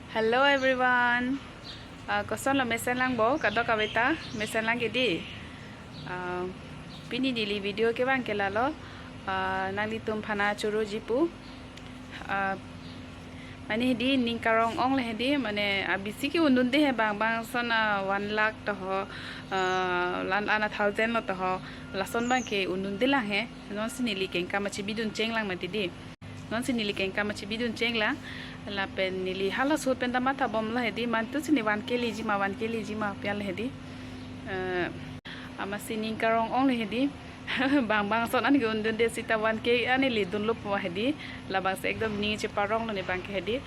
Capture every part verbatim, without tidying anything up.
Hello everyone. Ah, kosonlo mesen lang bo, kadokave ta mesen lang ke di. Ah, pini neli video ke bang ke lalo. Ah, nanglitum aphan choro jipu. Ah, mane hedi ning karong-ong le hedi, mane abisi ke undunde he bang bang ason, ah, one lakh to ho, ah, lan ana thousand lo to ho, lason bang ke undunde lang he. Non si neli kengkam achebidun cheng lang mati di. Non si neli kengkam achebidun cheng lang. Lapen neli hala sut pen ta matha bomlo hedi, mantu si ne one K leji ma, one K leji ma pi le hedi. Eh, amatsi ning karong-ong le hedi. Bang bang ason an ke undunde seta one K an le dunlo po hedi. Labangsi ekdom ning cheparonglo ne bang ke hedi.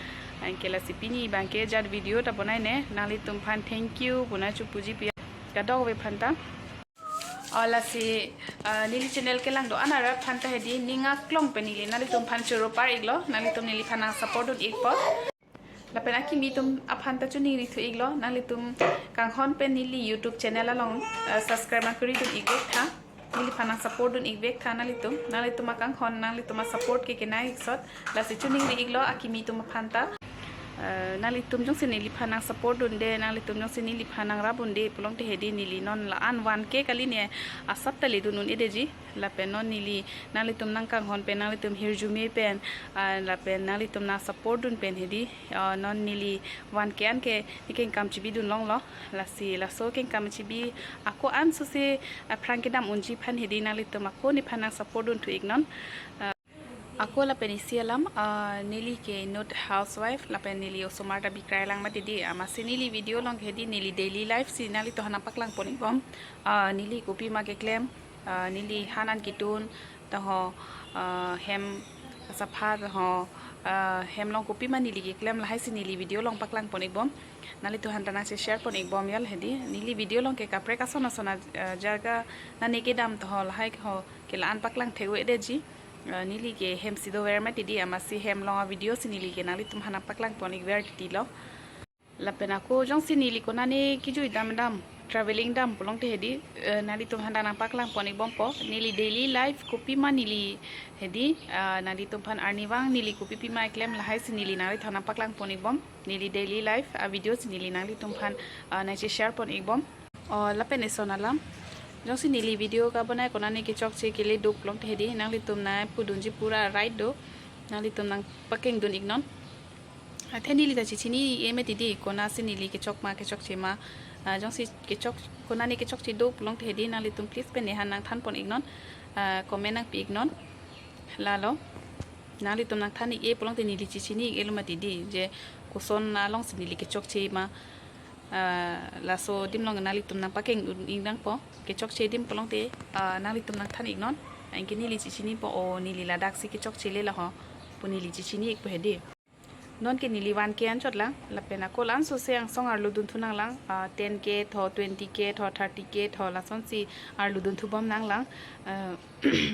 Anke lasi pini bang ke ajat video ta bonai ne. Nanglitum aphan thank you puna chopuji pi kadokave aphan ta. O lasi, ah, neli channel kelang do-an arat aphan ta hedi ning aklong pen neli nanglitum aphan choro par iklo, nanglitum neliphan nang support dun ikpo. Lapen akimi atum aphan ta choningri thu iklo, nanglitum kanghon pen neli YouTube channel along, ah, subscribe nang kuri dun ik vek tha. Neliphan nang support dun ik vek tha nanglitum, nanglitum akanghon, nanglitum asupport ke kenai sot. Lasi choningri iklo akimi atum aphan ta. Eh, nanglitum jongsi neliphan nang support dunde, nanglitum jongsi neliphan nang rap unde pulote hedi neli non la-an one K kali ne asap ta le dun un-edeji. Lapen non neli nanglitum nang kanghon pen, nanglitum hirjume pen, ah, lapen nanglitum nang support dun pen hedi, ah, non neli one K an ke ne kengkam chebidun longlo. Lasi laso kengkam chebi ako an sose aphrang kedam unji aphan hedi nanglitum ako nephan nang support dun thu iknon. Ah, ako lapen isi alam, ah, neli ke inut housewife, lapen neli osomar ta bikrai lang mati di, amatsi neli video along ke hedi neli daily life si nanglitum aphan nang paklang pon ikbom. Ah, neli kopima keklem, ah, neli han an ketun, to ho, ah, hem sapha to ho, ah, hem along kopima neli keklem lahai si neli video along paklang pon ikbom. Nanglitum aphan ta nang share pon ikbom ya le hedi. Neli video along ke kaprek ason ason a, ah, jaga nane kedam to ho lahai ho ke la-an paklang thek-un-edeji. Ah, neli ke hem si dover mati di, amatsi hem along a video si neli ke nanglitum aphan nang paklang pon ikver titi lo. Lapen ako jongsi neli konane kejui dam dam, traveling dam pulote hedi, eh, nanglitum aphan ta nang paklang pon ikbompo. Neli daily life kopima neli hedi, ah, nanglitum aphan arnivang neli kopi pima keklem lahai si neli nanglitum aphan nang paklang pon ikbom. Neli daily life a video si neli nanglitum aphan, ah, nang share pon ikbom. O lapen eson alam. Jongsi neli video kabonai konane kechokche kele do pulote hedi nanglitum nang pudunji pura right do. Nanglitum nang pakeng dun iknon. Athe neli ta chechini-e mati di, konatsi neli kechok ma kechokche ma. Ah, jongsi kechok, konane kechokche do pulote hedi nanglitum please pen nephan nang than pon iknon. Ah, comment nang pi iknon. Lalo. Nanglitum nang than ik-e pulote neli chechini ik-e lo mati di, je koson alongsi neli kechokche ma. Ah, laso adim along nanglitum nang pakeng un-e nangpo. Kechokche adim pulote, ah, nanglitum nang than iknon. Anke neli chechinipo, o neli ladaksi kechokche le laho pu neli chechini ikpo hedi. Non ke neli one K anchot lang, lapen ako la-an sose angsong arlo dunthu nang lang, ah, ten K tho, twenty K tho, thirty K tho, lasonsi arlo dunthu bom nang lang. Ah,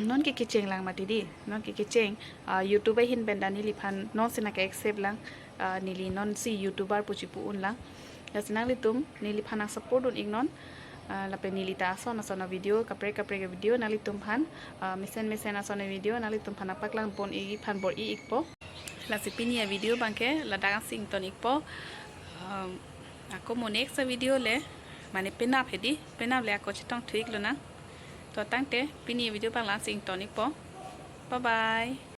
non ke kecheng lang mati di, non ke kecheng, ah, YouTube ahin pen ta neliphan non si nang ke accept lang, ah, neli non si YouTuber pu chipu un lang. Lasi nanglitum neliphan nang support dun iknon, ah, lapen neli ta ason ason a video, kaprek kaprek a video nanglitum aphan, ah, mesen mesen ason a video nanglitum aphan nang paklang pon ik aphan bor-i ikpo. Lasi pini a video bang ke ladak ansi ington ikpo. Um, ako mo next a video le, mane penap hedi, penap le ako chetong thu iklo nang. To tangte pini a video bang la ansi ington ikpo. Bye bye.